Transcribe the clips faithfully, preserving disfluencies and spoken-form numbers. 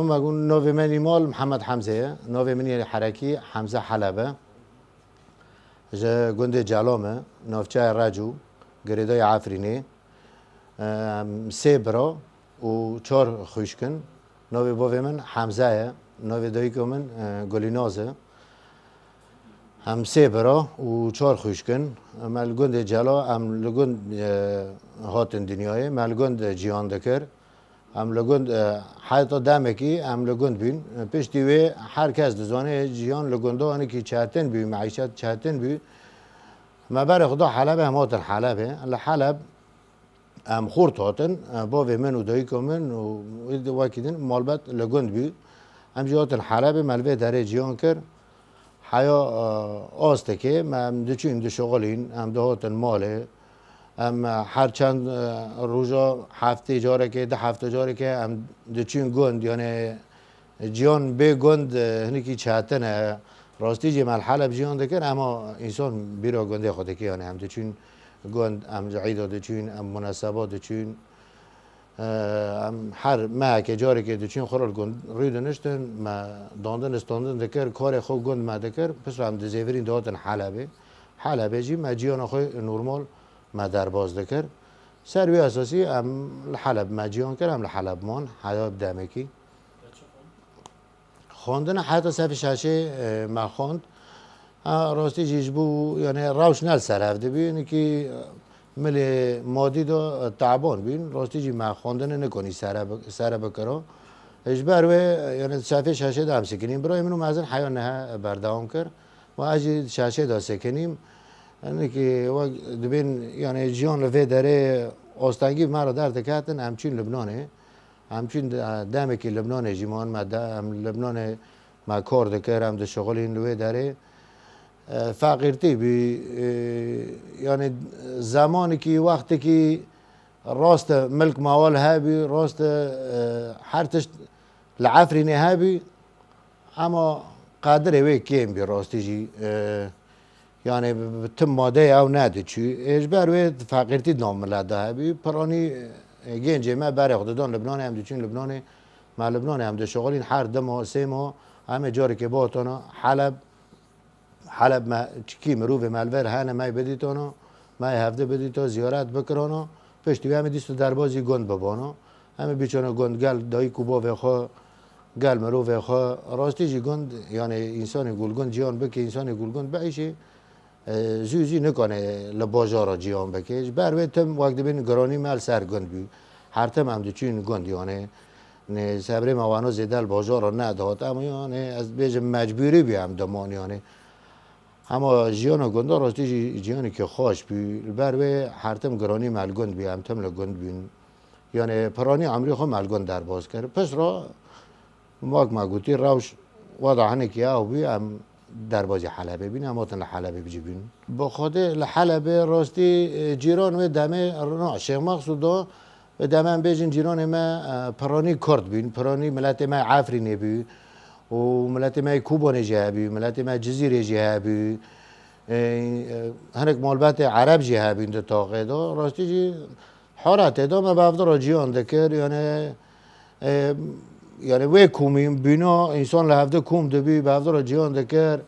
Me got, navê me nîmal Mihemed Hemze ye. Navê min yê herekî Hemze Heleb e. Ji gundê Celo me, navçeya Reco, girêdayê Efrînê. Em sê bira û çar xwişk in. Navê bavê min Hemze ye. Navê dayika min, e, Gulînaz e. Em sê bira û çar xwişk in. Me li gundê Celo, em li gund, e, hatin dinyayê. Me li gund ciyan dikir. Em li gund, e, heta demekî em li gund bîn. Piştî wê her kes dizane jiyan li gunda hinekî çetin bû, meîşet çetin bû. Me berê xwe da Helebê, em hatin Helebê. Li Heleb em xurt hatin, e, bavê min û dayika min û wekî din malbet li gund bû. Em jî hatin Helebê, me li vê derê ciyan kir. Heya, e, astekê me em diçûn dişixulîn, em dihatin malê. Em, e, her çend, e, roja, heftê carekê, di hefte carekê em diçûn gund, yanê ciyan bê gund, e, hinekî çetin e. Rastî jî me li Heleb jiyan dikir, ema însan bîra gundê xwe dike, yanê em diçûn gund, em ji îda diçûn, em muneseba diçûn. Em her mehekê carekê diçûn xwe re li gund rû diniştin, me dandin standin dikir, karê xwe gund me dikir, piştre em dizêvirîn dihatin Helebê. Helebê jî me ciyana xwe normal me derbas dikir. Ser wî esasî em li Heleb me ciyan kir, em li Heleb man, heya bi demekî. Xwendina heta sefê şeşê, e, me xwend. Ha, rastî jî ji bo, yanî rewş ne li ser hev dibî. Hinekî, e, milê madî de, e, teban bîn. Rastî jî me xwendinê nekonî sere bi-, sere bikiro. E, ji ber wê, e, yanî sefê şeşê de em sekinîn. Birayê min û mezin heya nihe berdewam kir. Û ez jî şeşê de sekinîm. Hinekî wek dibên, yanî jiyan li vê derê astengî bi me re derdiketin, em çûn Libnanê. Em çûn de-, demekî Libnanê jî man me de, em Libnanê me kar dikir, em dişixulîn li wê derê. E, feqîrtî bî, e, yanî zemanekî, wextekî rast e milk mewal hebî, rast e, e, her tişt li Efrînê hebî. Ema qedirê wê kêm bî rastî jî, e, yanî bi, bi tim madeyê ew nediçû. Ê, ji ber wê feqîrtî di nav milet de hebî. Piranî, e, gencê me berê xwe didan Libnanê, em diçûn Libnanê. Me Libnanê em dişixulîn her di ma, sê ma, em ê carekê bihatana Heleb. Heleb me çikî mirovê me li vir hene, me yê bidîtana, me yê hevdi bidîta, ziyaret bikirana, piştî wê em ê dîsa derbazî gund bibana. Em ê biçana gund gel dayik û bavê xwe, gel mirovê xwe. Rastî jî gund, yanî însanê ku li gund ciyan bike, însanê ku li gund bieyşê, e, zû zû nikane li bajara ciyan bike. Ji ber wê tim wek dibên giranî me li ser gund bû. Her tim em diçûn gund, yanî nê sebrê me wana zêde li bajara nedihat. Em, yanî ez bêjim mecbûrî bû em diman, yanî. Hema jiyana gunda rastî jî jiyanekî xweş bû. Li ber wê her tim giranî me li gund bû, em tim li gund bûn. Yanî piranî emrê xwe me li gund derbas kir. Piştre, wek me gotî, rewş weda hinekî ew bû, em derbazî Helebê bîn, em hatin li Helebê bi cî bûn. Bi Xwedê li Helebê rastî, e, cîran wê demê, na, Şêx Mexsûd da, Wê demê em bêjin cîranê me, e, piranî Kurd bîn, piranî miletê me Efrînê bû û miletê me yê Kobanê jî hebû, miletê me Cizîrê jî hebû. E, e, hinek malbetê Ereb jî hebûn di taxê de. Rastî jî haretê de me bi hevdira ciyan dikir, yanî, e, yanî wê komî bîna însan li hevdi kom dibî, bi hevdira ciyan dikir.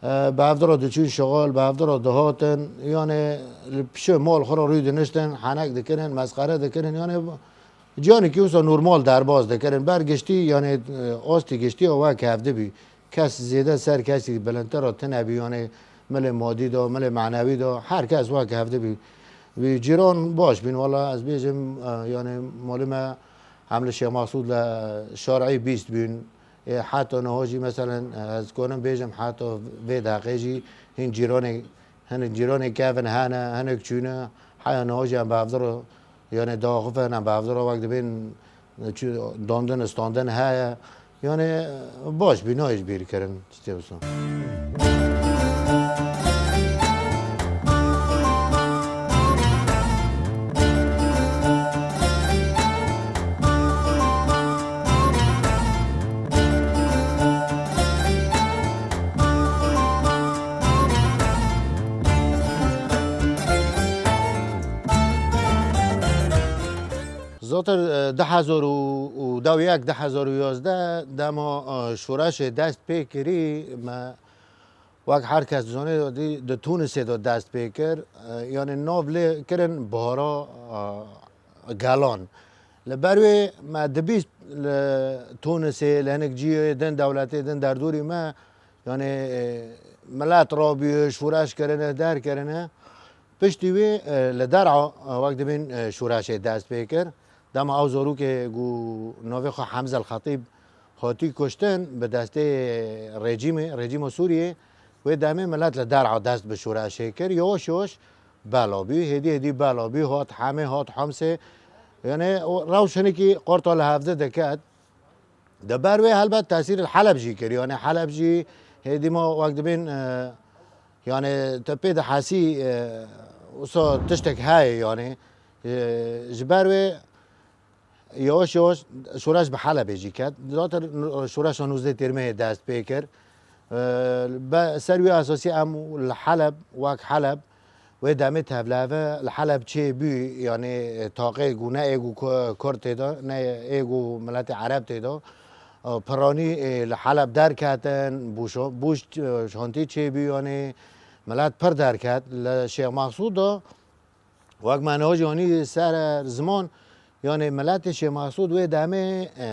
E, bi hevdira diçûn şixul, bi hevdira dihatin, yanê li pişê mal xwe re rû diniştin, henek dikirin, mesxere dikirin, yanê ciyanekî wisa normal derbas dikirin. Ber giştî, yanê, e, astî giştî ya wek hevdi bî. Kes zêde ser kesî bilindtir a tine bî, yanê milê madî de, milê manewî de, her kes wek hevdi bî. Wî cîran baş bîn, wala ez bêjim, e, yanê malê me hem li Şêx Mexsûd li şarî bîst bîn. Ê, heta niha jî, meselen, ez konim bêjim, heta vê deqê jî hîn cîranê, hinek cîranê kevin hene, hinek çûne, heya niha jî em bi hevdira, yanê diaxifin, em bi hevdira wek dibên, çi, dandin, standin heye. Yanê baş bî, nayê ji bîr kirin, tiştê wisa. Zaten, e, du hezar û deh û yek, du hezar û yazdeh dema, e, şoreşê dest pê kirî, me wek her kes dizane, di, di Tunisê de dest pê kir. E, yani nav lê kirin bihara, e, gelan. Li ber wê me dibîst li Tunisê, li hinek cihê din, dewletê din, derdorî me, yani, e, milet rabûye, şoreş kirine, derkirine. Piştî wê, e, li derha, e, wek dibên, e, şoreşê dest pê kir. Dema ew zarokê ku navê xwe Hemzel Xetîb hatî kuştin bi destê rejîmê, rejîma Sûriyê, wê demê milet li derha dest bi şoreşê kir. Yavaş yavaş bela bû, hêdî hêdî bela bû, hat Hemê, hat Homsê. Yani o rewş hinekî qarta li hevdi diket. Di ber wê helbet tesîr li Heleb jî kir. Yani Heleb jî hêdî ma wek dibên, e, yani te pê dihesî, e, wisa tiştek heye yani. E, ji ber wê yavaş yavaş şoreş bi Helebê jî ket. Zaten şoreşa nûzdeh Tîrmehê dest pê kir. E, be-, ser wî esasî em li Heleb, wek Heleb, wê demê tevleve li Heleb çê bû, yani, e, taqê ku ne ê ku ku-, Kurd tê de, ne ê ku miletê Ereb tê de. E, piranî, e, li Heleb derketin, bûşo-, bûş, e, şantî çê bû, yani, milet pir derket. Li Şêx Mexsûd de, wek me niha jî anî ser ziman, yani, miletê Şêx Mexsûd wê demê, e,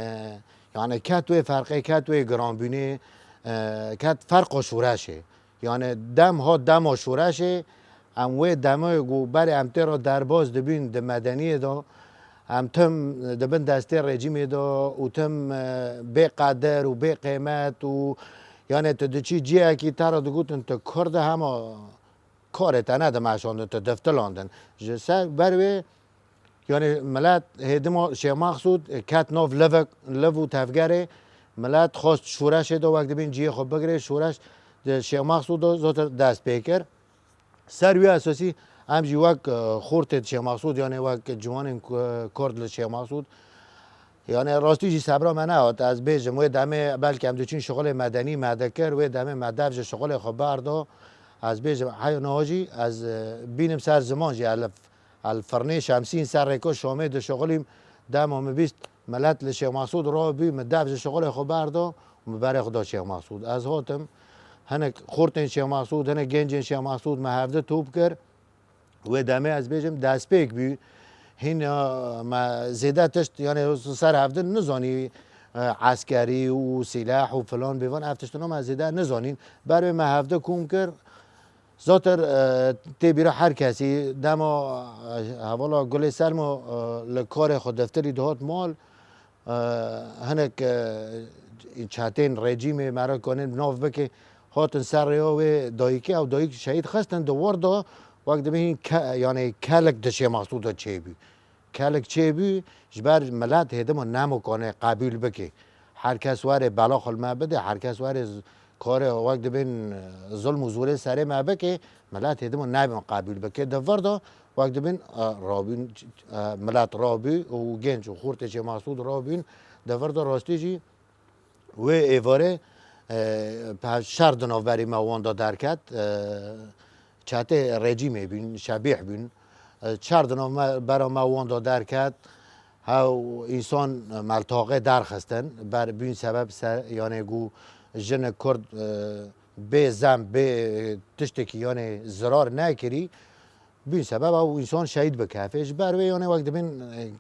yani, ket wê ferqê, ket wê giranbûnê, e, ket ferqa şoreşê. Yani dem hat dema şoreşê, em wê demê ku berê em tê re derbas dibîn di medeniyê de, em tim dibin destê rejîmê de û tim, e, bê qedir û bê qêmet û, yani tu diçî cihekî te re digotin tu Kurd e, hema karê te nedimeşandin, tu diftilandin. Ji ser ber wê, yani milet hêdima Şêx Mexsûd ket nav livek, liv û tevgerê, milet xwest şoreşê de wek dibên cihê xwe bigirê, şoreş di Şêx Mexsûd de zotir dest pê kir. Ser wî esasî em jî wek, e, xortê Şêx Mexsûd, yani wek ciwanên ku-, Kurd li Şêx Mexsûd, yani rastî jî sebra me nehat. Ez bêjim, wê demê belkî em diçûn şixulê medenî me dikir, wê demê me dev ji şixulê xwe berda. Ez bêjim, heya niha jî ez, e, bînim ser ziman jî, ez li, ez li firnê Şemsîn ser rêka Şamê dişixulîm. Dema min bîst milet li Şêx Mexsûd rabû, min dev ji şixulê xwe berda û min berê xwe da Şêx Mexsûd. Ez hatim, hinek xortên Şêx Mexsûd, hinek gencên Şêx Mexsûd me hevdi top kir. Wê demê ez bêjim destpêk bû. Hîn, e, me zêde tişt, yani ser hevdin nizanî, e, eskerî û sîleh û filan bêvan, ev tiştino me zêde nizanîn. Ber wê me hevdi kom kir. Zatir, e, tê bîra her kesî dema, e, hevala Gulê Selmo, e, li karê xwe defterî dihat mal, e, hinek, e, çetên rejîmê me re kanên nav bike, hatin ser rêya wê dayikê, ew dayik şehîd xistin di wir de, wek dibê hîn ke-, yani kelik di Şêx Mexsûd de çêbû. Kelik çêbû, ji ber milet hêdima nemokane qebûl bike. Her kes were bela xwe li me bide, her kes were z-, karê wek dibên, e, zulm û zorê serê me bike, milet hêdima nebin qebûl bike. Di vir de wek dibên, e, rabûn, e, milet rabû û genç û xortê Şêx Mexsûd rabûn. Di vir de rastî jî wê êvarê, e, pe-, şer di navberî me wan de derket, e, çetê rejîmê bûn, şebîh bûn. E, şer di nav me, bera me wan de derket, hew însan me li taqê derxistin, ber bûn sebeb ser, yani ku jinik Kurd, e, bê zem, bê tiştekî, yani zirar nekirî. Bîn sebeb ew însan şehîd bike. Fê ji ber wê, yanê wek dibên, e,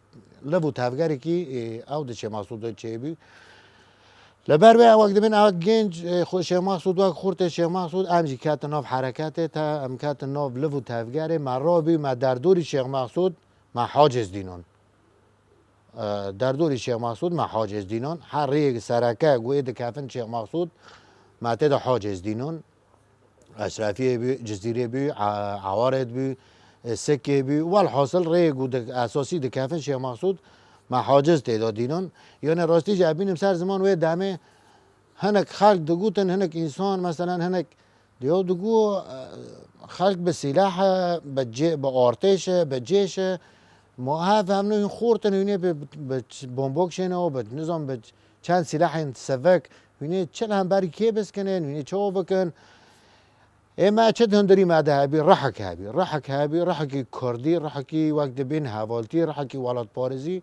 liv û tevgerekî, e, ew di Şêx Mexsûd de çêbû. Li ber wê ew wek dibên ew genc, e, xwe Şêx Mexsûd wek xortê Şêx Mexsûd, em jî ketin nav hereketê te, em ketin nav liv û tevgerê, me rabî, me derdorî Şêx Mexsûd, me Hacêz dînan. E, derdorî Şêx Mexsûd me Hacêz dînan. Her rêyek sereke ku ê dikefin Şêx Mexsûd, me tê de Hacêz dînan. Eşrefiyê bû, Cizîrê bû, e, Ewaret bû, e, Sikê bû. Welhasil rêyek ku di-, esasî dikefin Şêx Mexsûd, me Hacêz tê de dînan. Yanê rastî jî ez bînim ser ziman wê demê hinek xelk digotin, hinek însan, meselen hinek Diyo digo, e, xelk bi sîlah e, bi cê-, bi artêş e, bi cêş e. Ma ev hemno hûn xort in, hûnê bi, bi bombok şêne û bi, nizam bi çend sîlahên sivik, hûnê çi li hemberî kê biskinin, hûnê çawa bikin? Ê me çi di hundirî me de hebî, rihek hebî, rihek hebî, rihekî kurdî, rihekî wek dibîn hevaltî, rihekî welatparêzî.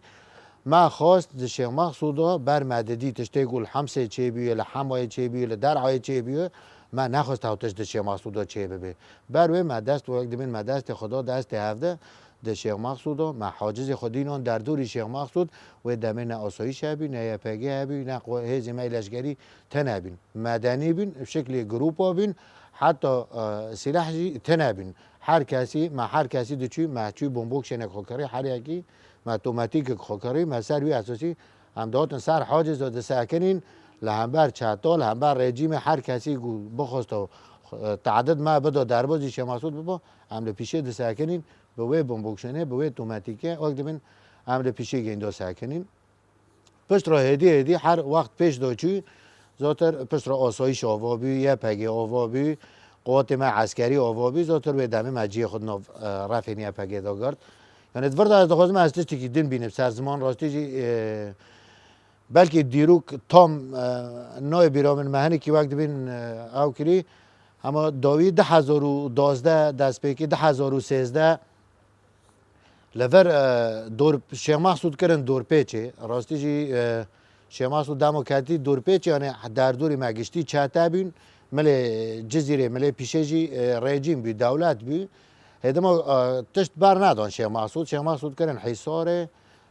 Me xwest di Şêx Mexsûda ber me didî tiştê ku li Hemsê çêbûye, li Hemayê çêbûye, li Derayê çêbûye, me nexwest ew tişt di Şêx Mexsûda çêbibe. Ber wê me dest wek dibîn me destê xwe da destê hev de di Şêx Mexsûda, me hacizê xwe dînan derdorî Şêx Mexsûd, wê demê ne asayîş hebî, ne Y P G hebî, ne qu-, hêzê me yê leşkerî tene bîn. Medenî bîn, şiklê grûpa bîn, heta, e, sîleh jî tene bîn. Her kesî, me her kesî diçû, me çû bombokşênek xwe kirî, her yekî me tometîkek xwe kirî, me ser wî esasî em dihatin ser hacizê disekinîn, li hember çeta, li hember rejîmê her kesî ku bixwesta, e, tehdid me bida, derbazî Şêx Mexsûd biba, em li pîşê disekinîn, bi wê bombokşênê, bi wê tometîkê, wek dibin em li pîşê gênda sekinîn. Pişt re hêdî hêdî her wext pêş de çû, zotir pişt re asayîş ava bû, Y P G ava bû, qewatê me eskerî ava bû, zotir wê demê me cihê xwe di nav, e, refên Y P G de girt. Yani di vir de ez dixwazim ez tiştekî din bînim ser ziman, rastî jî, e, belkî dîrok tam, e, nayê bîra min, me hinekî wek dibîn, e, ew kirî, hema dawî du hezar û duwazdeh destpêkî, du hezar û sêzdeh, Li vir, e, dor, Şêx Mexsûd kirin dorpêçê. Rastî jî, e, Şêx Mexsûd dema ketî dorpêçê, yani derdorî me giştî çete bûn. Milê Cizîrê, milê pîşê jî, e, rejîm bû, dewlet bû. Hêdima, e, tişt bernedan Şêx Mexsûd. Şêx Mexsûd kirin hîsarê.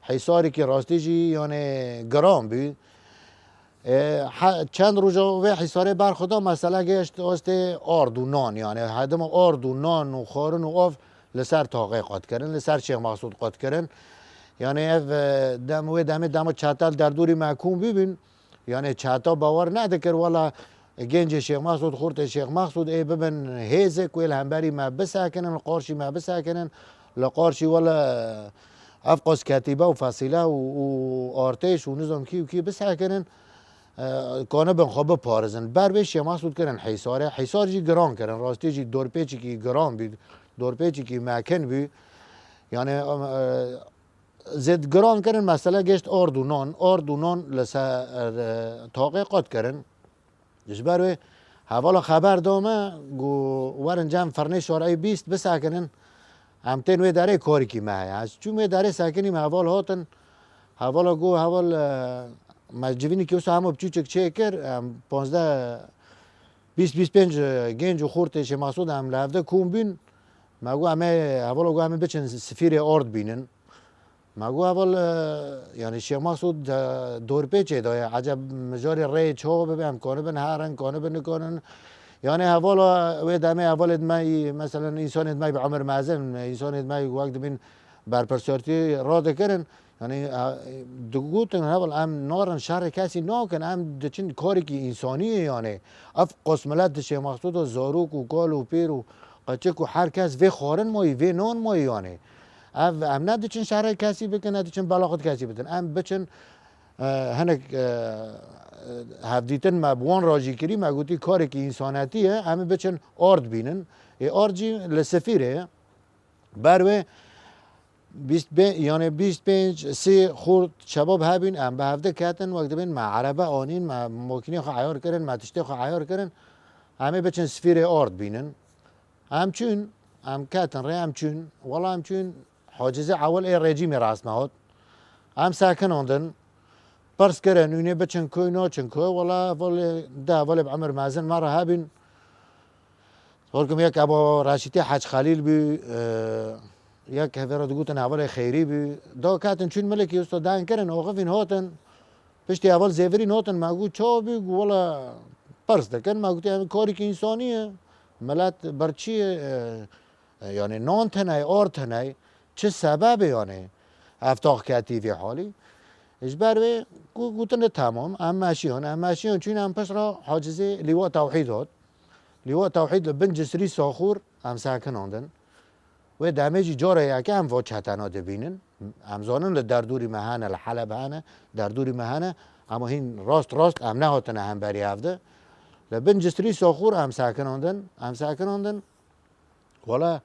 Hîsarekî rastî jî, yani giran bû. E, he, çend roja wê hîsarê berxwe da, mesele gêşt astê ard û nan, yani hedima ard û nan û xwarin û av li ser taqê qet kirin, li ser Şêx Mexsûd qet kirin. Yani ev, e, dem, wê demê dema çete li derdorî me kom bibin, yani çeta bawer nedikir, wela gencê Şêx Mexsûd, xortê Şêx Mexsûd ê bibin hêzek wê li hemberî me bisekinin, li qarşî me bisekinin, li qarşî wela ev qas ketîbe û fesîle û, û artêş û nizam kî û kî bisekinin, e, kanibin xwe biparizin. Ber vê Şêx Mexsûd kirin hîsarê. Hîsar jî giran kirin. Rastî jî dorpêçekî giran bû, dorpêçekî mekin bû. Yani, e, zêd giran kirin, mesele gêşt ard û nan. Ard û nan li ser, e, taqê qet kirin. Ji ber wê hevala xeber da me, got, "Werin cem firnê şareyê bîst bisekinin, em tên wê derê karikî me heye." Ez çûm wê derê sekinîm, heval hatin. Hevala got, "Heval, e, me civînekî wisa hema biçûçik çêkir, em panzdeh, bîst, bîst pênc, e, genc û xortê Şêx Mexsûd em li hevde kom bûn." Me got, "Em ê," hevala got, "em ê biçin sifîrê ard bînin." Me got, "Heval, e, yani Şêx Mexsûd, e, dorpêçê daye. Eceb mijarê rê çawa bibe, em kanibin herin, kanibin nikanin." Yani hevala wê demê hevalê me yî, meselen, însanê me yî bi emir mezin, însanê me yî wek dibin berpirsiyartî radikirin. Yani, e, digotin, "Heval, em narin şerê kesî nakin, em diçin karekî însanî ye yani. Ev qas milet di Şêx Mexsûd de zarok û kal û pêr û qeçik û her kes vê xwarin mayî, vê nan mayî yani." Ev, em ne diçin şerê kesî bikin, ne diçin bela xwe di kesî bidin. Em biçin, e, hinek, e, hevdîtin me bi wan re jî kirî, me gotî karekî însanetî ye, em ê biçin ard bînin. Ê ard jî li sifîrê ye. Ber wê bîst pê-, yani bîst pênc, sî xort şebab hebîn, em bi hevde ketin, wek dibên me erebe anîn, me makînê xwe eyar kirin, me tiştê xwe eyar kirin, em ê biçin sifîrê ard bînin. Em çûn, em ketin rê, em çûn. Wela em çûn, hacizê ewil ê rejîmê rast me hat. Em sekinandin. Pirs kirin, hûn ê biçin ku, naçin ku? Wela hevalê, du hevalê bi emir mezin me re hebîn. Horkum yek Eba Reşîtê Hec Xelîl bû, e, yek hevê re digotin hevalê Xeyrî bû. Da ketin çûn milekî usta dan kirin, axifîn hatin. Piştî heval zêvirîn hatin, me got, "Çawa bû?" Got, "Wela pirs dikin." Me gotî, "Em karekî însanî ye. Milet birçî ye, e, e, yani nan tune ye, ar tune ye. Çi sebebê yani ev tax ketî vê halî?" Ji ber wê got, gotine, "Temam, em meşiyan, em meşiyan." Çûn em pişt re hacizê Lîwa Tewhîd hat. Lîwa Tewhîd li bin Cisrî Saxûr em sekinandin. Wê demê jî cara yekê em va çetena dibînin. Em zanin li derdorî me hene, li Heleb hene, derdorî me hene. Ema hîn rast rast em nehatine hemberî hev de. Li bin Cisrî Saxûr em sekinandin, em sekinandin. Wela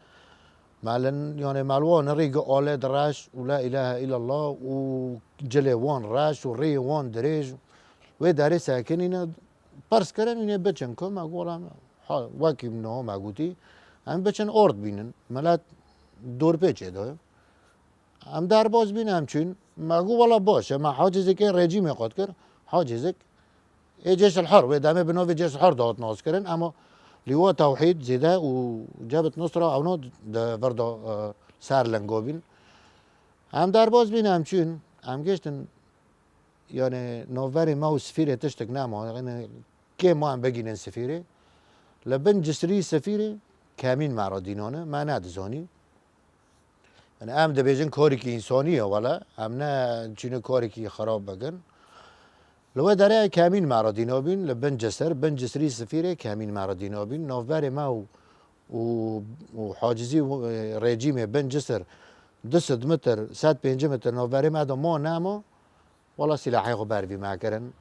me li, yani me li wan rî gi alê di reş û la îlahe îllallah û cilê wan reş û rîyê wan dirêj. Wê derê sekinîne, pirs kirin, hûn ê biçin ku? Me got, "Wela me Ha, wekî min niha me gotî, em biçin ord bînin. Milet dorpêçê de. Em derbas bîn, em çûn. Me got, wela baş e, me hacizekê rejîmê qut kir. Hacizek ê Ceyş el Hur, wê demê bi navê Ceyş el Hur dihat naskirin, ema Lîwa Tewhîd zêde û Cebhet Nusra ewna di vir de, e, ser linga bîn. Em derbas bîn, em çûn. Em gêştin, yani, navberê me û sifîrê tiştek nema. Yani, kê ma em bigînin sifîrê? Li bin cisrî sifîrê kemîn me re dînane, me nedizanî. Yani, em dibêjin karekî însanî ye, wele em ne çûne karekî xirab bikin. Li wê derê kemîn me re dîna bîn, li bin cisir, bin cisrî sifîrê kemîn me re dîna bîn. Navberê me û, û, û hacizî û, e, rejîmê bin cisir, du sed metir, sed pêncî metir navberê me de ma nema. Wela sîlahê xwe ber vî me kirin.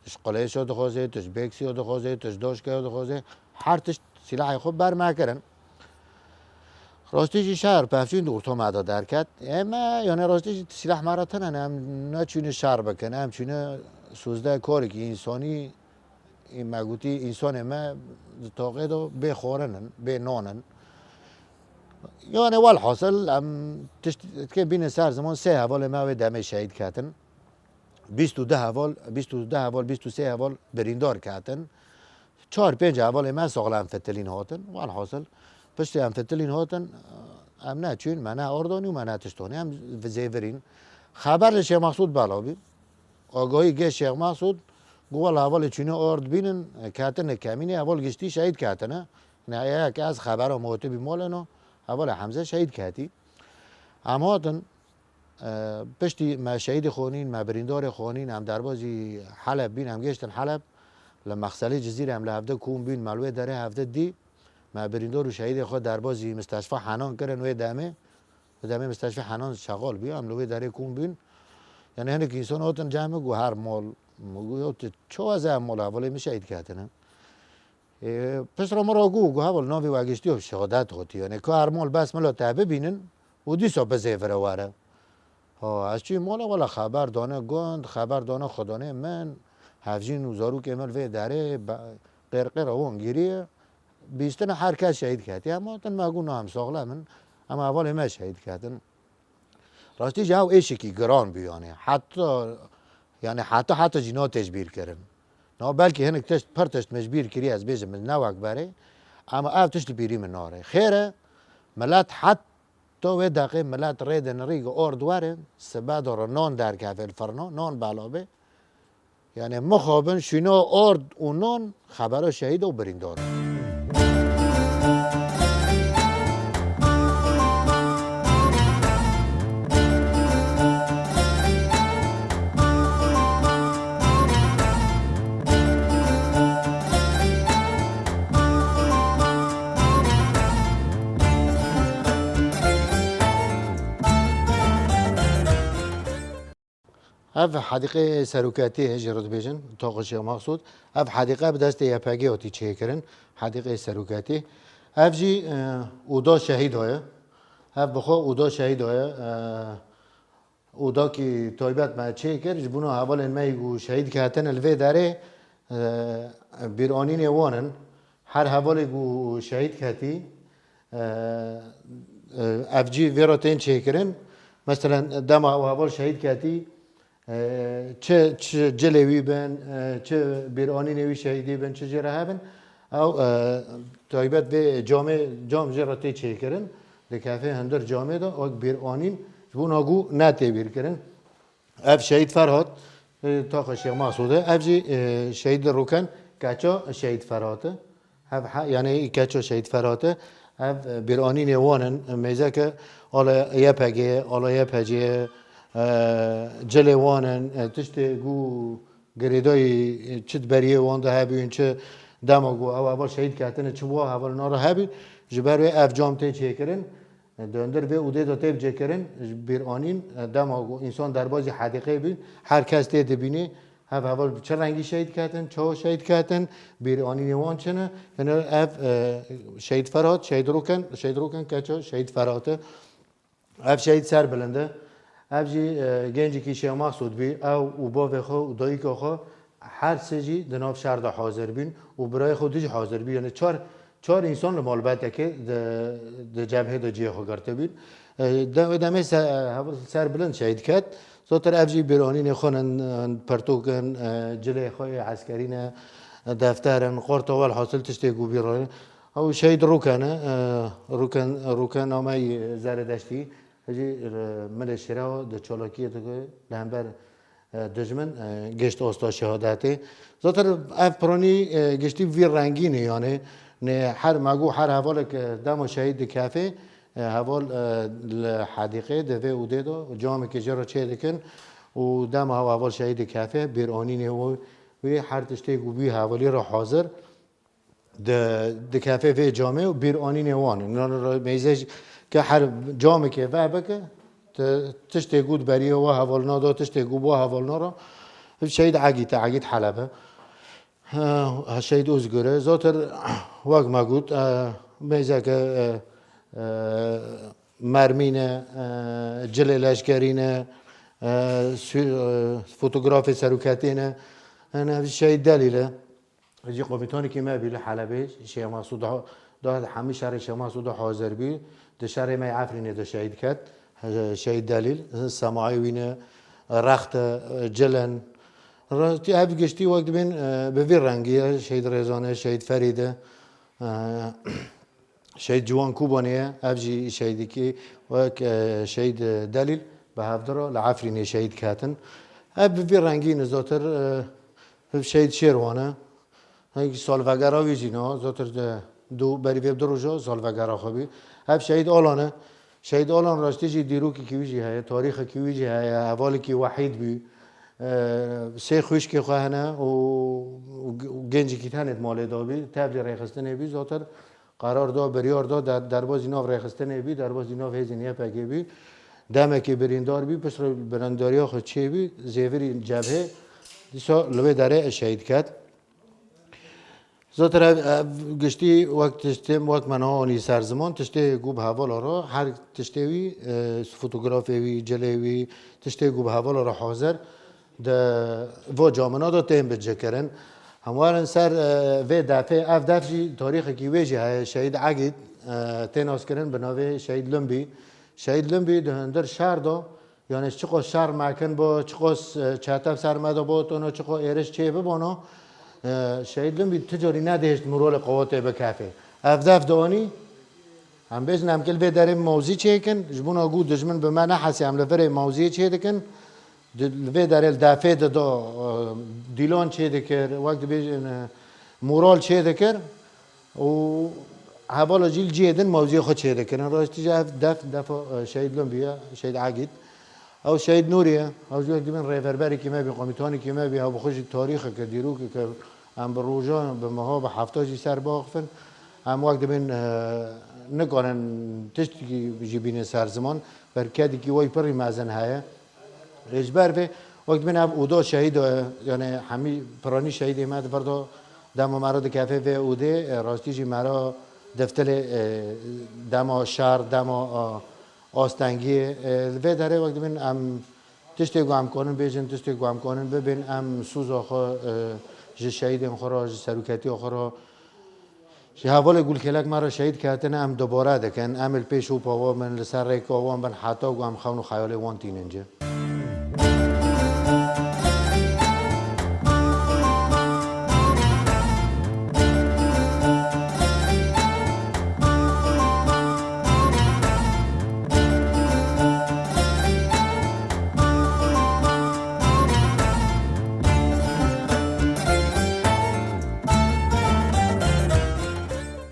Tu ji qilêşo dixwazê, tu ji bêksîyo dixwazê, tu ji doşkeyo dixwazê. Her tişt sîlahê xwe ber me kirin. Rastî jî şer pevçûn di orta me de derket. Ê me, yani rastî jî sîlah me re tune ne, em neçûne şer bikin, em çûne sozde karekî însanî, ê me gotî, însanê me di toqê de bê xwarin in, bê nan in. Yani welhasil em tişt-, tiştekê bîne ser ziman, sê hevalê me wê demê şehîd ketin. Bîst û du heval, bîst û du heval, bîst û sê heval birîndar ketin. Çar pênc hevalê me saxlem fitilîn hatin. Welhasil, piştî em fitilîn hatin, em neçûn, me ne ard anî û me ne tişt anî. Em zêvirîn. Xeber li Şêx Mexsûd bela bî. Agahî gê Şêx Mexsûd, got, wela hevalê çûne ard bînin, ketine kemînê, heval giştî şehîd ketine. Ne, yek ez xebera me hatibî maleno, hevalê Hemze şehîd ketî. Em hatin, E, piştî me şehîdê xwe nîn, me birîndarê xwe nîn, em derbazî Heleb bîn, em gêştin Heleb. Li Mexselê Cizîrê em li hevde kom bîn, me li wê derê hevde dî. Me birîndar û şehîdê xwe derbazî Misteşfa Henan kirin wê demê. Wê demê Misteşfa Henan şexal bî, em li wê derê kom bîn. Yani hinek însan hatin cem min, got her mal, min got, ya tu çawa ez em mal hevalê min şehîd ketine. Ê, pişt re min re got, got, heval, navê we giştî ya şehadet hatî. Yani ka her mal bes mila te bibînin û dîsa bizêvire were. Ha, ez çûyî mala, wela xeber dane gund, xeber dane xudanê min, hevjîn û zarokê min vê derê be-, qêrqêra wan giriye. Bîstine her kes şehîd ketiye. Em hatin me got, na em saxlem in, em hevalê me şehîd ketin. Rastî jî ew êşekî giran bû, yani. Heta, yani heta, heta jî nate ji bîr kirin. Na belkî hinek tişt, pir tişt min ji bîr kiriye, ez bêjim, min ne wek berê. Ema ev tişt li bîrî min nare. Xêr e, milet heta wê deqê milet rê din rî ard werin, sibe de re nan derkeve li firna, nan bela bê. Yani mixabin şûna ard û nan xebera şehîd û birîndar. Ev hedîqê seroketiyê jê re dibêjin, Taxa Şêx Mexsûd. Ev hedîqe bi destê Y P G hatî çêkirin, hedîqê seroketiyê. Ev jî, e, oda şehîda ye. Ev bi xwe oda şehîda ye. E, odakî taybet me çêkir, ji bona hevalên me yî ku şehîd ketine li vê derê, e, bîranînê wan in. Her hevalê ku şehîd ketî, e, e, ev cî vê re tên çêkirin. Meselen, dema ew heval şehîd ketî, e, çi, çi cilê wî bin, e, çi bîranînê wî şehîdî bin, çi jê re hebin, ew, e, taybet vê camê, cam jê re tê çêkirin. Dikeve hundir camê de, wek bîranîn, ji bona ku ne tê bîrkirin. Ev Şehîd Ferhat, e, taxa Şêx Masûd e. Ev jî, e, Şehîd Rûken, keça Şehîd Ferhat e. Ev he-, yani keça Şehîd Ferhat e. Ev, e, bîranînê wan in. Mêzeke ala Y P G ye, ala Y P C ye, e, cilê wan in, e, tiştê ku girêdayî, e, çi di beriyê wan de hebûn, çi dema ku ew heval şehîd ketine, çi wa hevalina re hebûn, ji ber wê ev cam tê çêkirin. Di hundir vê odê de tê bicêkirin, ji bîranîn, dema ku însan derbazî hedîqê bûn, her kes tê dibînî, hev heval bi çi rengî şehîd ketin, çawa şehîd ketin, bîranînê wan çi ne? Yanî ev, e, Şehîd Ferhat, Şehîd Rûken, Şehîd Rûken keça Şehîd Ferhat e. Ev şehîd serbilind e. Ev jî, e, gencekî Şêx Mexsûd bî. Ew û bavê xwe û dayika xwe her sê jî di nav şer de hazir bûn û birayê xwe dî jî hazir bû. Yani çar, çar însan li malbetekê di, di cebhê de cihê xwe girtibûn. E, de-, demê se-, hev-, ser bilind şehîd ket. Zotir ev jî bîranînê xwe in, in pirtûk in, e, cilê xwe yê eskerî ne, defter in, qorta welhasil tiştê ku bîranîn. Ew şehîd Rûken e, e, Rûken, Rûken nameyî Zerdeştî. Jî, e, milê şirewa di çalakiyê de li hember, e, dijmin, e, gişt asta şehadetê. Zaten ev piranî, e, giştî vî rengî ne, yani, ne her megu, her hevalek, e, dema şehîd dikefê, e, heval, e, li hedîqê di vê odê de camekê jê re çê dikin û dema hev-, heval şehîd dikefê, bîranînê wî, wî her tiştê ku bî hevalî re hazir. Di, dikefê vê camê û bîranînê wan. Nan re meyze jî ke her camekê ve bike, ti-, tiştê ku di beriyê wa hevalna da, tiştê ku bo hevalna ra, şehîd Egît e, Egît Helebe. Ha, ha, şehîd Ozgur e. Zatir wek me got, e, meyze ke, e, e, mermî ne, e, cilê leşkerî ne, e, sü-, e, fotografê seroketê ne. Yani şehîd Delîl e. Jî komutanekî me bî li Helebê, Şêx Mesûd da, da hemî şerê Şêx Mesûd da hazir bî. Di şerê me yê Efrînê de şehîd ket. Şehîd Delîl, semayê wî ne, rexte, cilin. Rastî ev giştî wek dibên, e, bi vî rengî ye. Şehîd Rêzan e, Şehîd Ferîd e. E, Şehîd Ciwan Kobanê ye, ev jî şehîdekî wek, e, Şehîd Delîl bi hevdira li Efrînê şehîd ketin. Ev bi vî rengî ne zotir, e, Şehîd Şêrwan e. Hingî salvegera wî jî ne, zotir de du, berî vê du roja salvegera xwe bî. Ev Şehîd Alan e. Şehîd Alan rastî jî dîrokekî wî jî heye, tarîxekî wî jî heye, hevalekî wehîd bî. E, sê xwişkê xwe hene û, û, û gencekî tenê di malê de bî, tevlî rêxistinê bî, zotir Qerar da, biryar da, der-, derbazî nav rêxistinê bî, derbazî nav hêzên Y P G bî. Demekê birîndar bî, piştre birîndariya xwe çêbî, zêvirî cebhê, dîsa li wê derê şehîd ket. Zaten ev, ev giştî wek tiştê, wek me niha anî ser ziman, tiştê ku bi hevala re, her tiştê wî, e, fotografê wî, cilê wî, tiştê ku bi hevala re hazir, di vo camina de tên bicikirin. Hemwarin ser, e, vê defê, ev def jî tarîxekî wê jî heye. Şehîd Egîd, e, tê naskirin bi navê Şehîd Lumbî. Şehîd Lumbî di hundir şer de, yani çiqo şer mekin bo, çiqo s-, çete ser me de bo, tono çiqo êriş çê bibano, e, Şehîd Lumbî tu carî nedihişt murolê qewatê bikefê. Ev def de anî, em bêjin em kil vê derê mawzî çêkin, ji bona ku dijmin bi me nehesê em li virê mawziyê çê dikin. Di, li vê derê li defê de da, e, dîlan çê dikir, wek dibêjin, e, moral çê dikir û hevala jî li cihê din mewziyê xwe çê dikirin. Rastî jî ev def, defa, e, Şehîd Lumbî ye, Şehîd Egîd. Ew Şehîd Nûrî ye, ew jî wek dibin rêverberekî me bî, komutanekî me bî, ew bi xwe jî tarîxeke, dîrokeke em bi rojan, bi meha, bi hefta jî ser biaxifin. Em wek dibin, e, nikarin tiştekî jî bînin ser ziman, berkedekî wey pirî mezin heye. Ê, ji ber vê, wek dibên ev oda şehîd, e, yani hemî piranî şehîdê me di vir de dema me re dikeve vê odê, e, rastî jî me re deftilê, e, dema şer, dema, e, astengiyê, e, li vê derê wek dibên em tiştê ku em kanin bêjin, tiştê ku em kanin bibên, em soza xwe, e, ji şehîdên xwe re, ji seroketiya xwe re, Ji hevalê gulkêlek me re şehîd ketine, em dubare dikin. Em li pêş û pa wan bin, li ser rêka wan bin, heta ku em xewn û xeyalê wan tînin ci.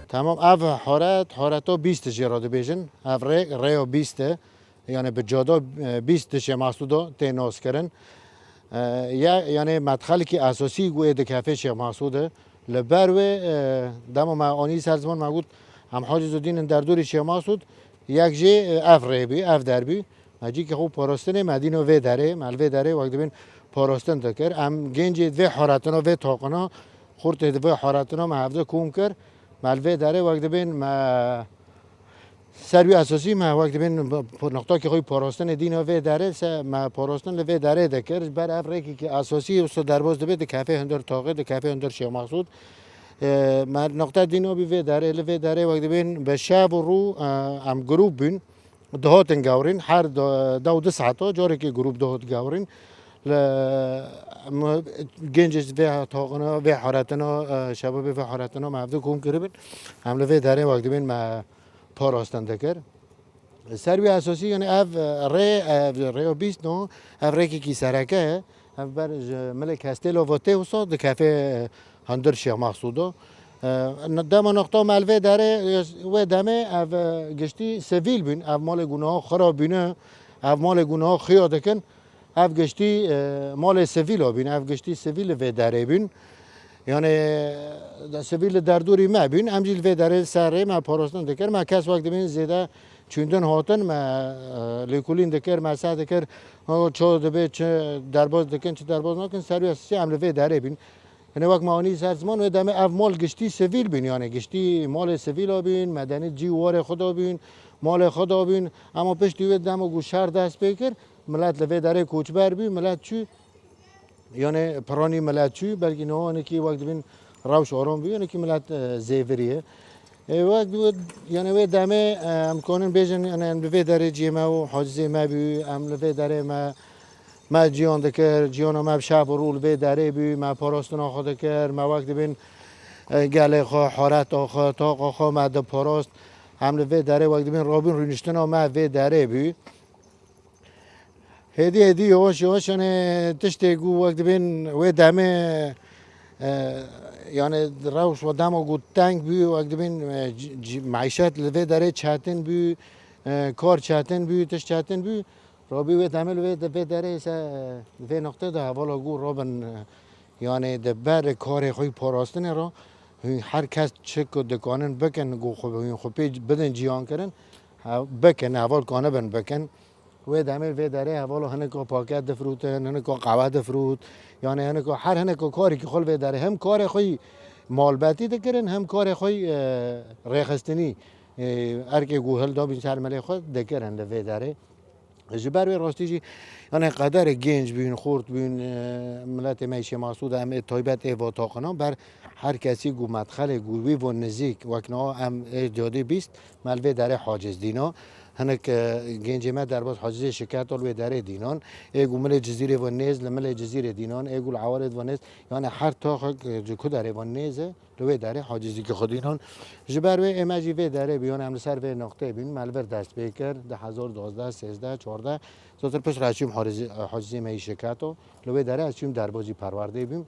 Tamam, ev horet, horeta bîst jê re dibêjin. Ev rê, rêya bîst e. Yani bi cada, e, bîst dişê Mesûda tê naskirin. E, ya, yani medxelekî esasî ku ê dikefê Şêx Mesûd e. Li ber wê, e, dema me anî ser ziman me got, em Hacî Zudîn in derdorî Şêx Mesûd, yek jê, e, ev rê bî, ev der bî. Me cîkê xwe parastinê, me dîno vê derê, me li vê derê wek dibên parastin dikir. Em gencê vê horetina, vê taqina, xurtê di vê horetina me hevde kom kir. Me li vê derê wek dibên me Ser wî esasî me wek dibên p-, p-, noqtakê xwe yî parastinê dîna vê derê se me parastin li vê derê dikir. Ji ber ev rêkekî esasî wisa derbas dibe, dikeve hundir taxê, dikeve hundir Şêx Mexsûd. E, me noqta dîna bî vê derê, li vê derê wek dibên bi şev û rû, e, em grûp bûn. Dihatin gewrîn, her de, dew du saeta carekê grûp dihot gewrîn. Li, em, gencê vê taxina, vê haretina, e, şebabê vê haretina me hevdu kom kiribin. Em li vê derê wek dibên me parastin dikir. Ser wî esasî, yani ev, e, rê, ev rêya bîst no, ev rêkekî sereke ye. Ev ber ji milê Kestelova tê wisa dikeve, e, hundir Şêx Mexsûdo. E, dema noqta me li vê derê, e, wê demê ev, e, giştî sivîl bûn. Ev malê gûnaha xira bûne, ev malê gûnaha xiya dikin. Ev giştî, e, malê sivîla bûn, ev giştî sivîl li vê derê bûn. Yani, e, sivîl li derdorî me bûn, em jî li vê derê ser rê me parastin dikir. Me kes wek dibên zêde çûndin hatin, me, e, lêkolîn dikir, me se dikir, o ço dibe çi derbas dikin, çi derbas nakin, ser wî esasî em li vê derê bûn. Hinek wek me anî ser ziman, wê demê ev mal giştî sivîl bûn, yani giştî malê sivîla bûn, medenî cî warê xwe da bûn, malê xwe da bûn. Ema piştî wê dema ku şer dest pê kir, milet li vê derê koçber bû, milet çû, yani piranî milet çû, belkî niha hinekî wek dibên rewş aram bû, hinekî milet, e, zêvirî ye. E, wek, yani wê demê, e, em kanin bêjin, yani em li vê derê ciyê me û hacizê me bû, em li vê derê me, me ciyan dikir, ciyana me bi şev û rû li vê derê bû, me parastina xwe dikir, me wek dibên, e, gelê xwe, hareta xwe, taqa xwe me diparast. Em li vê derê wek dibên rabûn rûniştina me vê derê bû. Hêdî hêdî yavaş yavaş, yani tiştê ku wek dibên wê demê, e, yani rewş we dema ku teng bû, wek dibên, e, c-, c-, meîşet li vê derê çetin bû, e, kar çetin bû, tişt çetin bû. Rabî wê demê li vê, vê derê se, vê noqtê de hevala ku rabin, e, yani di ber karê xwe yî parastinê re, hûn her kes çi ku dikanin bikin, ku xwe, hûn xwe pê bidin ciyan kirin, he-, bikin, heval kanibin bikin. Wê demê vê derê hevala hinek o paket difrûtin, hinek o qehwe difrût. Yani hinek o her hinek o karî ki xwe li vê derê hem karê xwe yî malbetî dikirin, hem karê xwe yî, e, rêxistinî, e, erkê ku hildabîn ser milê xwe dikirin li vê derê. Ji ber wê rastî jî, yani qederê genc bûn, xort bûn, e, miletê me yî Şêx Mexsûd em ê taybet ê va taqina ber her kesî ku medxelê ku wî vo nizîk, wek niha em ê cadê bîst, me li vê derê haciz dîna. Hinek, e, gencê me derbas hacizê şiketo li wê derê dînan. Ê ku milê Cizîrê ve nêz li milê Cizîrê dînan. Ê ku li Ewarê ve nêz. Yani her taxek, e, ji ku derê ve nêz e, li wê derê hacizî ki xwe dînan. Ji ber wê ê me jî vê derê bû. Yani em li ser vê noqtê bûn. Me li vir dest pê kir. Di hezar duwazdeh, sêzdeh, çardeh. Zotir pişt re çûm hacizî, hacizê me yî şiketo. Li wê derê ez çûm derbazî perwerdê bûm.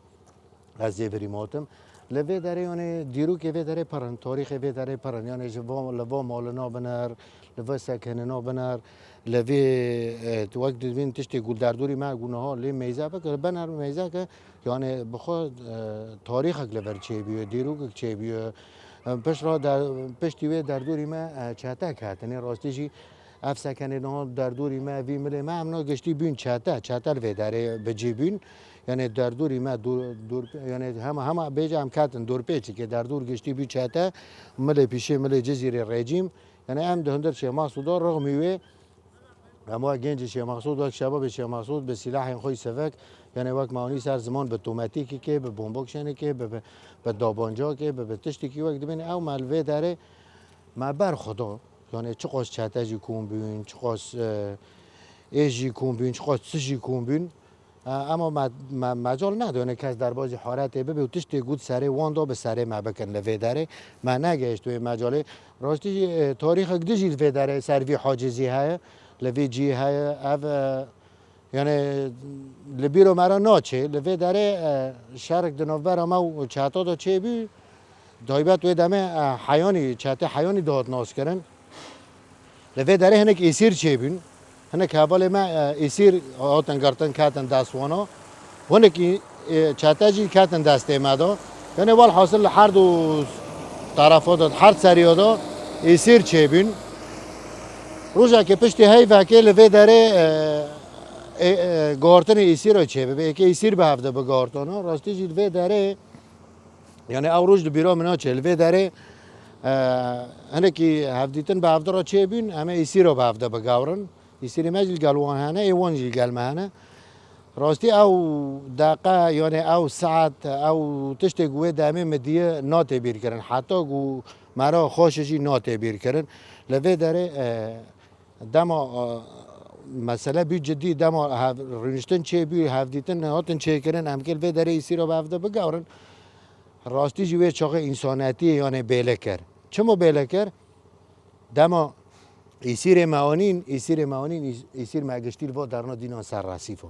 Ez zêvirî motim. Li vê derê, yani dîrokê vê derê pir in, tarîxê vê derê pir in. Yani ji va, li va malina biner, li va sekenina biner, li vê, e, tu wek dibîn tiştê ku derdorî me ku niha lê meyze bike, li bener meyze ke, yani bi xwe, e, tarîxek li vir çêbûye, dîrokek çêbûye. E, pişt re der-, piştî wê derdorî me, e, çete ketinê, rastî jî ev sekenê niha derdorî me, vî milê me, em na giştî bûn çete, çete li vê derê bi cî bûn. Yani derdorî me dor, dor, yani hema, hema bêje em ketin dorpêçikê, derdor giştî bû çete, milê pîşê, milê Cizîrê rejîm. Yani em di hundir Şêx Mexsûd de rixmî wê, em wek gencê Şêx Mexsûd, wek şebabê Şêx Mexsûd bi silahên xwe yî sivik, yani wek me anî ser ziman bi tometîkekê, bi bombokşenekê, bi, bi, bi dabancakê, bi, bi tiştekî wek dibên ew me li vê derê me ber xwe da. Yani çiqas çete jî kom bûn, çiqas, e, êş jî kom bûn, çiqas tişt jî kom bûn. E, ema me, me, mecal nedane kes derbazî haretê bibe û tiştê ku di serê wan de bi serê me bikin li vê derê. Me negehişt wê mecalê. Rastî jî, e, tarîxek din jî li vê derê ser vî hacizî heye, li vî cî heye. Ev, e, yani li bîro me re naçê. Li vê derê, e, şerek di navbera me û çeta de çêbû. Taybet wê demê, e, Heyanî, çetê Heyanî dihat naskirin. Li vê derê hinek êsîr çêbûn. Hinek hevalê me, e, êsîr hatin girtin, ketin dest wana. Hinek î-, e, çete jî ketin destê me de. Yani welhasil li her du terefa de, her seriya de êsîr çêbûn. Rojekê piştî heyvekê li vê derê, e, e, e, guhartinê êsîra çêbibe. Êkê êsîr bi hev de bigartana. Rastî jî li vê derê Yani ew roj di bîra min naçe. Li vê derê E, hinekî hevdîtin bi hevde re çêbûn, em ê îsîro bi hevde bigawrin. Îsîrê me jî li gel wan hene, ê wan jî li gel me hene. Rastî ew deqe, yanê ew saet, ew tiştê ku wê demê min diye, nate bîrkirin. Heta ku me re xweş jî nate bîrkirin. Li vê derê, e, dema, e, mesele bû cidî, dema hev-, rûniştin çêbû, hevdîtin hatin çêkirin, em kê li vê derê îsîro bi hevde bigawrin. Rastî jî wê çaxê însanetiyê, yanê, bêle kir. Çima bêle kir? Dema îsîrê me anîn, îsîrê me anîn, îs-, îsîr me giştî li va derna dînan ser resîfa.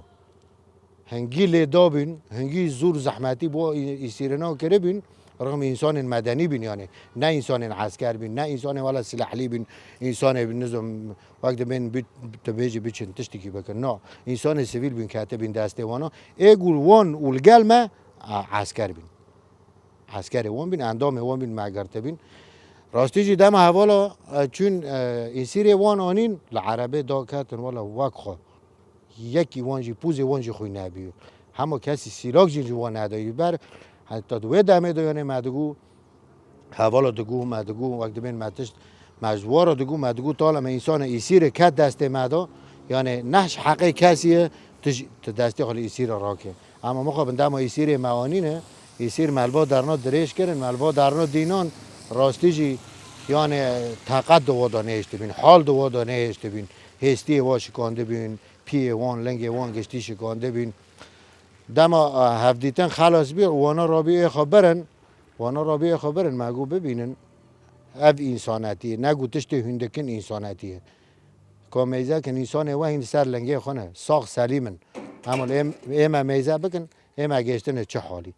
Hingî lê dabûn, hingî zor zehmetî bo î-, îsîrênan kiribûn, rixmî însanên medenî bûn, yanê, ne însanên esker bûn, ne însanên wela silahlî bûn, însanê bûn, nizam, wek dibên bî-, tu bêjî biçin tiştekî bikin. Na, însanê sivîl bûn, ketibûn destê wana. Ê ku li wan û li gel me, a, esker bûn. Eskerê wan bîn, endamê wan bîn, me girtibîn. Rastî jî dema hevala, e, çûn, e, îsîrê wan anîn, li erebê daketin, wela wek xwe. Yekî wan jî, pûzê wan jî xwîn nebî. Hema kesî sîlak jî ji wan nedayî ber. Heta di wê demê de, yanê, me digo, hevala digo, me digo, wek dibên me tişt, me ji wan re digo, me digo, tala me însanê îsîrê ket destê me de, yanê, ne ji heqê kesî ye, tu jî, tu destê xwe li îsîrê rake. Ema mixabin dema îsîrê me anîne, îsîr me li va derna dirêj kirin, me li va derna dînan, rastî jî, yanê, teqet di wa de nehiştibîn, hal di wa de nehiştibîn, hêstiyê wa şikandibîn, piyê wan, lingê wan giştî şikandibîn. Dema, e, hevdîtin xelas bî, wana rabî ê xwe birin, wana rabî ê xwe birin, me got bibînin, ev însanetî ye, ne got tiştê hûn dikin însanetî ye. Ka meyze kin, însanê we hîn ser lingê xwe ne, sax selîm in. Hema ê, ê me meyze bikin, ê me gêştine çi halî.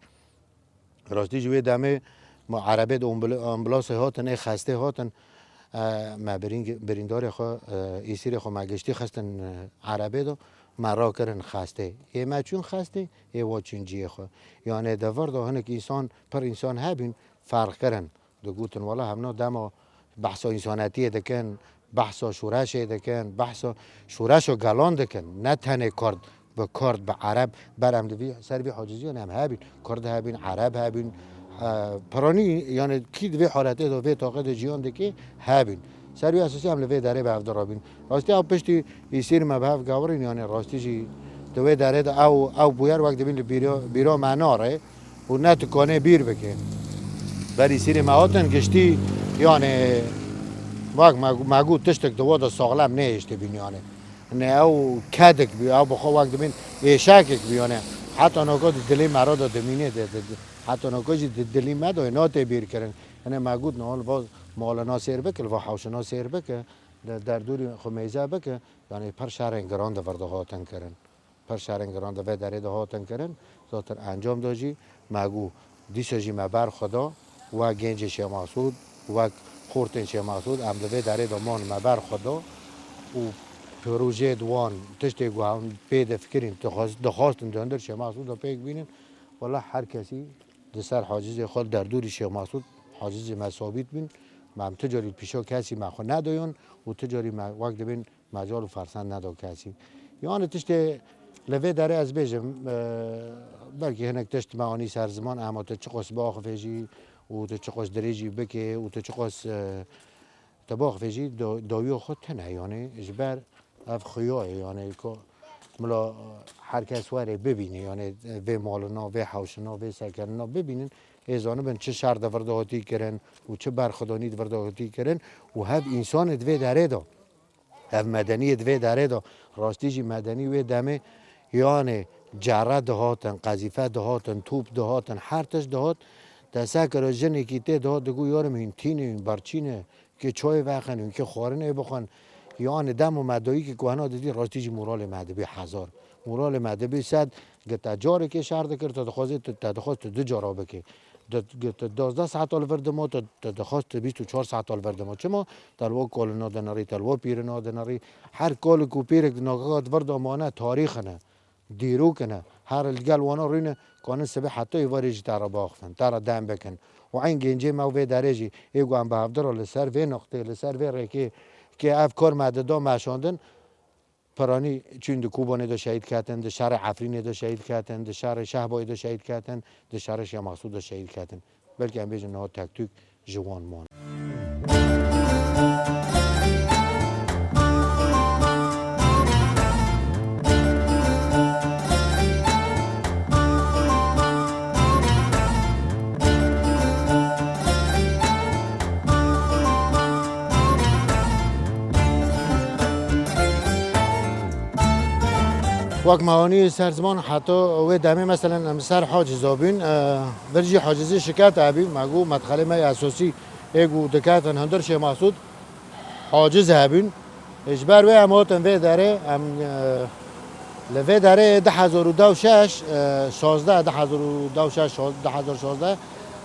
Rastî jî wê demê ma erebê de ambul-, ambulasê hatin, ê xestê hatin, e, me birîng-, birîndarê xwe, e, îsîrê xwe me giştî xistin, e, erebê de, me rakirin xestê. Ê me çûn xestê, ê wa çûn cihê xwe. Yanê di vir de hinek însan, pir însan hebîn, ferq kirin. Digotin, wela hemna dema behsa însanetiyê dikin, behsa şoreşê dikin, behsa şoreşa gelan dikin. Ne tenê Kurd, bi Kurd, bi Ereb, ber em di vî, ser vî haciziyan em hebîn. Kurd hebîn, Ereb hebîn. E, piranî, yanê kî di vê haletê de, vê taqê de jiyan dike, hebîn. Ser vî esasî em li vê derê bi hev de rabîn. Rastî ew piştî îsîr me bi hev gawirîn, yanê rastî jî di wê derê de ew, ew bûyer wek dibîn li bîra, bîra me nare. û ne tu kanê bîr bike. Berî sîrê me hatin giştî, yanê, bak, me, me got tiştek di wa de saxlem nehêştibîn, yanê. Ne ew kedek bî, ew bi xwe wek dibên êşekek bî, yanê. Heta naka di dilê me re de dimîne, de, de, de, heta naka jî di dilî me de nate bîr kirin. Yanê me got, niha li va malina sêr bike, li va hewşina sêr bike, de, derdorî xwe mêze bike, yanê, pir şerên giran di vir de hatin kirin. Pir şerên giran di vê derê de hatin kirin, zaten encam da jî me got, dîsa jî me ber xwe da, wek gencê Şêxmesûd, wek xortên Şêxmesûd, em di vê derê de man me ber xwe da û projeyê di wan tiştê ku em pê difikirîn, dixwest-, dixwastin di hundir Şêxmesûd de pêk bînin, wela her kesî di ser hacizê xwe, derdorî Şêxmesûd, hacizê me sabît bîn, me em tu carî pîşa kesî me xwe nedayon û tu carî me wek dibên mecal û fersend neda kesî. Yanî tiştê li vê derê ez bêjim, e, belkî hinek tişt me anî ser ziman, ema tu çiqas biaxivê jî û tu çiqas dirêj jî bikê û tu çiqas, e, tu biaxivê jî da-, dawiya xwe tune, yanî ji ber ev xuya ye, yanî ku mila her kes were bibîne, yanî vê malina, vê hewşina, vê sekenina bibînin, ê zanibin çi şer di vir de hatî kirin û çi berxwedanî di vir de hatî kirin û hev însanê di vê derê de. Ev medeniyê di vê derê de, rastî jî medenî wê demê, yanê cere dihatin, qezîfe dihatin, top dihatin, her tişt dihat. Te sekira jinekî tê dihat, digot, yarim hîn tîne, hîn berçî ne, kê çayê vexin, hîn kê xwarinê bixwin. Yanê dem û me dayîkê ku hena didî, rastî jî moralê me dibî hezar. Moralê me dibî sed, gi te carekê şer dikir, te dixwazê tu, te dixwaz tu du cara bikê. Di, di, di duwazdeh saeta li vir dima, tu, tu dixwest tu bîst û çar saeta li vir dima. Çima? Te li wa kolina dinirî, te li wa pîrina dinirî. Her kolik û pîrek di nagaka di vir de mane, tarîx in e, dîrok in e. Her li gel wana rûne, kanin sibê heta êvarê jî te re biaxivin, te re dem bikin. Û eyn gencê me û vê derê jî, ê ku em bi hevdira li ser vê noqtê, li ser vê rêkê, kê ev kar me dida meşandin, Piranî çûn di Kobanê de şehîd ketin, di şerê Efrînê de şehîd ketin, di şerê Şehbayê de şehîd ketin, di şerê Şêxmesûd de şehîd ketin. Belkî em bêjin niha tek tûk ji wan man. Wek me anî ser ziman heta wê demê, meselen, em ser haciza bûn, e, vir jî hacizî şiket hebî, me got medxelê me esasî ê ku diketin hundir Şêx Mesûd haciz hebûn. Ji ber wê em hatin vê derê, em, e, li vê derê du hezar û deh û şeş, e, şazdeh, du hezar û deh û şeş, şaz-, du hezar şazdeh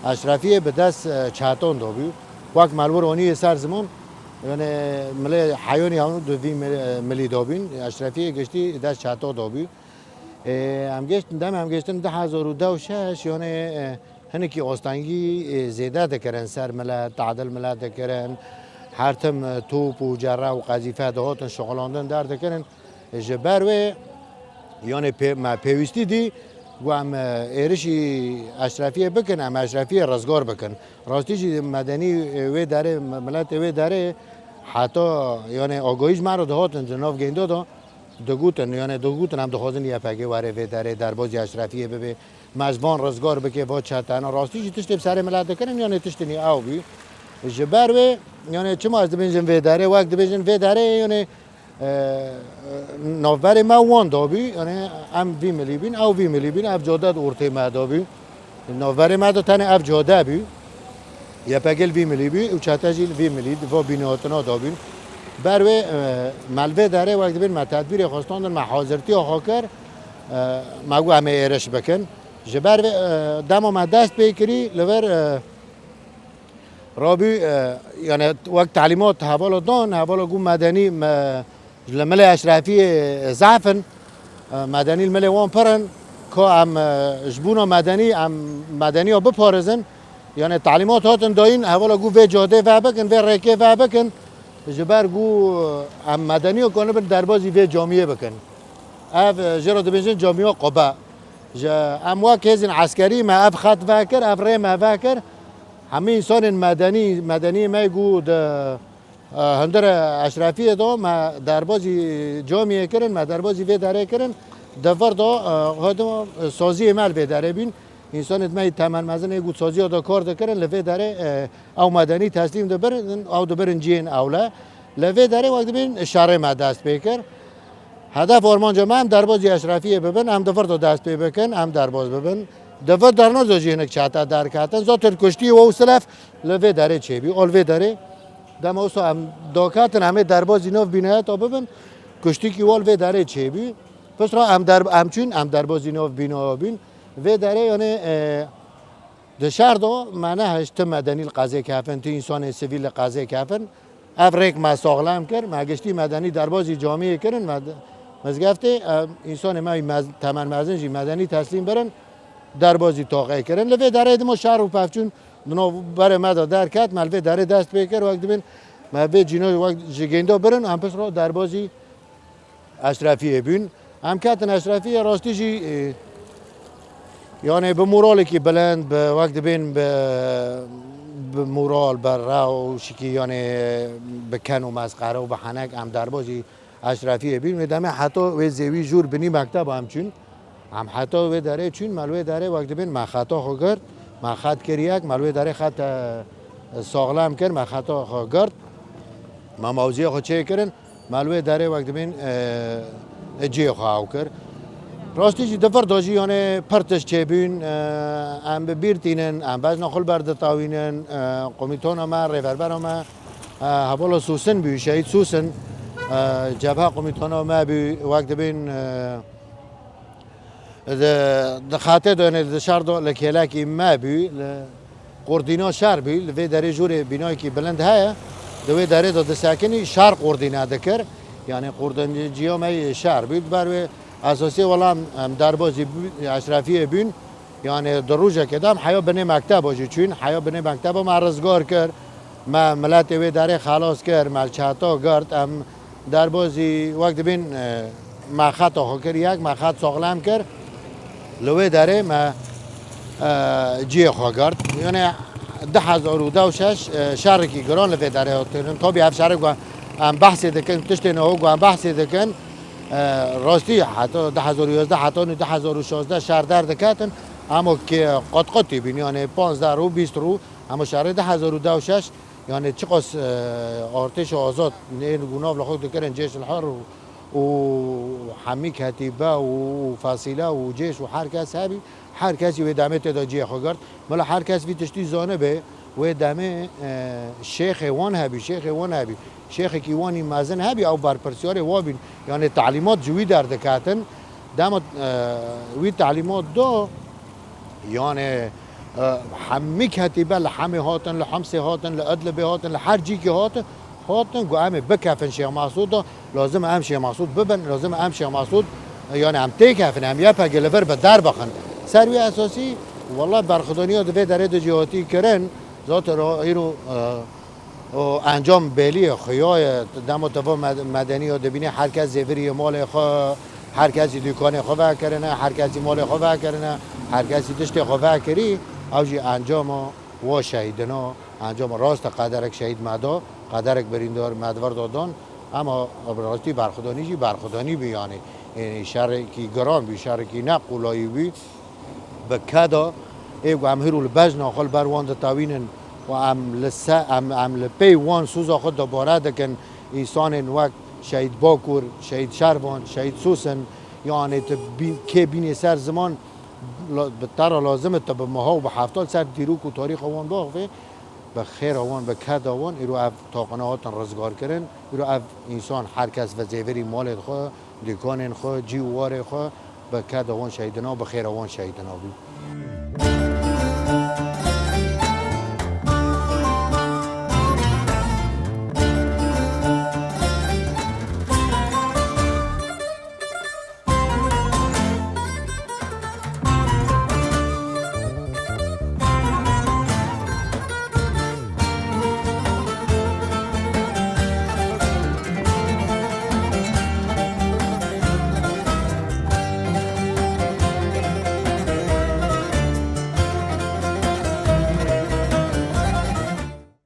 Eşrefiyê bi dest, e, çeton de bû. Wek me li wir anî ser ziman, yani milê heyonî hewno di vî mi-, milî de bûn, Eşrefiyê giştî dest çeto de bû. E, em gêştin, dem em gêştin du hezar û deh û şeş, yani, e, hinekî astengî, e, zêde dikirin ser milet, tadil milet dikirin. Her tim, e, top û cere û qezîfe dihatin şixulandin derdikirin. E, ji ber wê, yani pê-, me pêwîstî dî, ku em, e, êrişî Eşrefiyê bikin, em Eşrefiyê rizgar bikin. Rastî jî medenî, e, wê derê, me-, miletê wê derê heta, yani agahî ji me re dihatin di nav gêndo de. Digotin, yani digotin, em dixwazin Y P G were vê derê, derbazî Eşrefiyê bibe. Me ji van rizgar bike, va çetena. Rastî jî tiştê bi serê milet dikirin, yani tiştê nî ew bû. Ji ber wê, yani çima ez dibêjim vê derê, wek dibêjin vê derê, yani, e, navberê me wan da bû, yani em vî milî bûn, ew vî milî bûn, ev cade di ortê me da bû. Navberê me de tenê ev cade bû. Y P G li vî milî bû û çete jî li vî milî di va bînî hatina da bûn. Ber wê, e, me li vê derê wek dibên me tedbîrê xwe standin, me hazirtiya xwe kir, e, me got em ê êriş bikin. Ji ber vê, e, dema me dest pê kirî li vir, e, rabû, e, yani wek telîmat hevala dan, hevala got medenî me Ji li milê Eşrefiyê zaf in, e, medenî li milê wan pir in, ka em, e, ji bona medenî, em medeniya biparêzin, yani telîmat hatin dayîn, hevala got vê cadê vebikin, vê rêkê vebikin, ji ber got, e, em medeniya kanibin derbazî vê camiyê bikin. Ev, e, jê re dibêjin camiya Quba. Ji, em wek hêzên eskerî me ev xet vekir, ev rê me vekir. Hemî însanên medenî, medeniyê me got di, Hundir Eşrefiyê de me derbazî camiyê kirin, me derbazî vê derê kirin. Di vir de, e, hatin, e, saziyê me li vê derê bîn. Însanê me yî temenmezin ê ku saziya de kar dikirin, li vê derê, e, ew medenî teslîm dibirin, ew dibirin cihên ewle. Li vê derê wek dibên şerê me dest pê kir. Hedef armanca me em derbazî Eşrefiyê bibin, em di vir de dest pê bikin, em derbaz bibin. Di vir derna de jî hinek çete derketin. Zaten kuştî û silef li vê derê çêbî. Ol vê derê Dema wisa em daketin, em ê derbazî nav bînayeta bibin, kuştikî wal vê derê çêbû. Piştre em der-, em çûn, em derbazî nav bînaya bîn. Vê derê, yani, e, di şer de me nehişt ti medenî li qezê kefin, ti însanên sivîl li qezê kefin. Ev rêk me saxlem kir, me giştî medenî derbazî camiyê kirin, me d-, mizgeftê, e, însanê me mez-, temenmezin jî medenî teslîm birin, derbazî taqê kirin. Li vê derê dima şer û pevçûn Di nav berê me de derket, me li vê derê dest pê kir, wek dibên me vê cîno wek ji gênda birin, em pişt re derbazî Eşrefiyê bûn. Em ketin Eşrefiyê, rastî jî, e, yani bi moralekî bilind, bi wek dibên bi, bi moral, bi rewşikî, yani bi ken û mesqere û bi henek em derbazî Eşrefiyê bîn, wê demê heta wê zêwî jûr binî mekteba em çûn. Em heta wê derê çûn, me li wê derê wek dibên me xeta xwe girt, me xet kir yek, me li wê derê xet, e, saxlem kir, me xeta xwe girt, me mawziya xwe çêkirin, me li wê derê wek dibên, e, e, cihê xwe ew kir. Rastî jî di vir de jî, yani, pir tişt çêbûn, e, em bi bîr tînin, em bejna xwe li ber ditawînin, e, komîtona me, rêverbera me, E, hevala Sosin bû, şehîd Sosin. E, cebha komîtana me bû, wek dibên, e, di, di xetê de, yani di şer de li kêlekî me bû, li qurdîna şer bû, li vê derê jûrê bînayekî bilind heye, di wê derê de disekinî, şer qurdîne dikir. Yani qurdînciya me yê şer bû, di ber wê esasê wela em, em derbazî bû-, Eşrefiyê bûn. Yani di rojekê de em heya binê mekteba jî çûn, heya binê mekteba me rizgar kir, me miletê wê derê xelas kir, me li çeta girt, em derbazî wek dibên, e, me xeta xwe kir yek, me xet saxlem kir, li wê derê me, e, cihê xwe girt. Yani Du hezar û deh û şeş, e, şerekî giran li vê derê hat kirin. Tabî ev şerê ku em behsê dikin, tiştên ho ku em behsê dikin, e, rastî heta du hezar û yazdeh heta nû du hezar û şazdeh şer derdiketin, hema ke qat qatî bîn, yanî panzdeh rû, bîst rû, hema şerê du hezar û deh û şeş, yanî çiqas, e, artêşa azad ê ku nav li xwe dikirin Cêş el Hur û, û hemî ketîbe û, û fesîle û cêş û her kes hebî, her kesî wê demê tê de cihê xwe girt. Mela her kes vî tiştî zanibe, wê demê, e, şêxê wan hebî, şêxê wan hebî, şêxekî wan î mezin hebî, ew berpirsiyarê wa bîn. Yanî telîmat ji wî derdiketin. Dema, e, wî telîmat da, yanî, e, hemî ketîbe li Hemê hatin, li Himsê hatin, li Idlibê hatin, li her cîkê hatin, hatin ku em ê bikefin Şêx Mesûd da, lazim e em Şêx Mesûd bibin, lazim e em Şêx Mesûd, yanî em têkefin, em Y P G li vir bi derbixin. Ser wî esasî, wela berxwedaniya di vê derê de jî hatî kirin, zaten o îro, e, o encam belî ye, xuya ye, dema teva med-, medeniya dibînî, her kes zêvirî yê malê xwe, her kesî dûkanê xwe vekirine, her kesî malê xwe vekirine, her kesî tiştê xwe vekirî, ew jî encama wa şehîdina, encama rast e qederek şehîd me da, qederek birîndar me di vir de dan, ema bi rastî berxwedanî jî berxwedanî bî, yanî, yanî şerekî giran bî, şerekî ne qolayî bî. Bi keda ê ku em hîro li bejna xwe li ber wan ditewînin û em li se-, em, em li pey wan soza xwe dubare dikin, însanên wek Şehîd Bakur, Şehîd Şervan, Şehîd Sosin, yanî tu bî-, kê bînê ser ziman, la-, bi te re lazim e tu bi meha û bi hefta li ser dîrok û tarîxa wan biaxivî, bi xêra wan, bi keda wan, îro ev taqine hatin rizgarkirin, îro ev însan her kes ve zêvirî malê xwe, dîkanên xwe, cî û warê xwe, bi keda wan şehîdina, bi xêra wan şehîdina bû.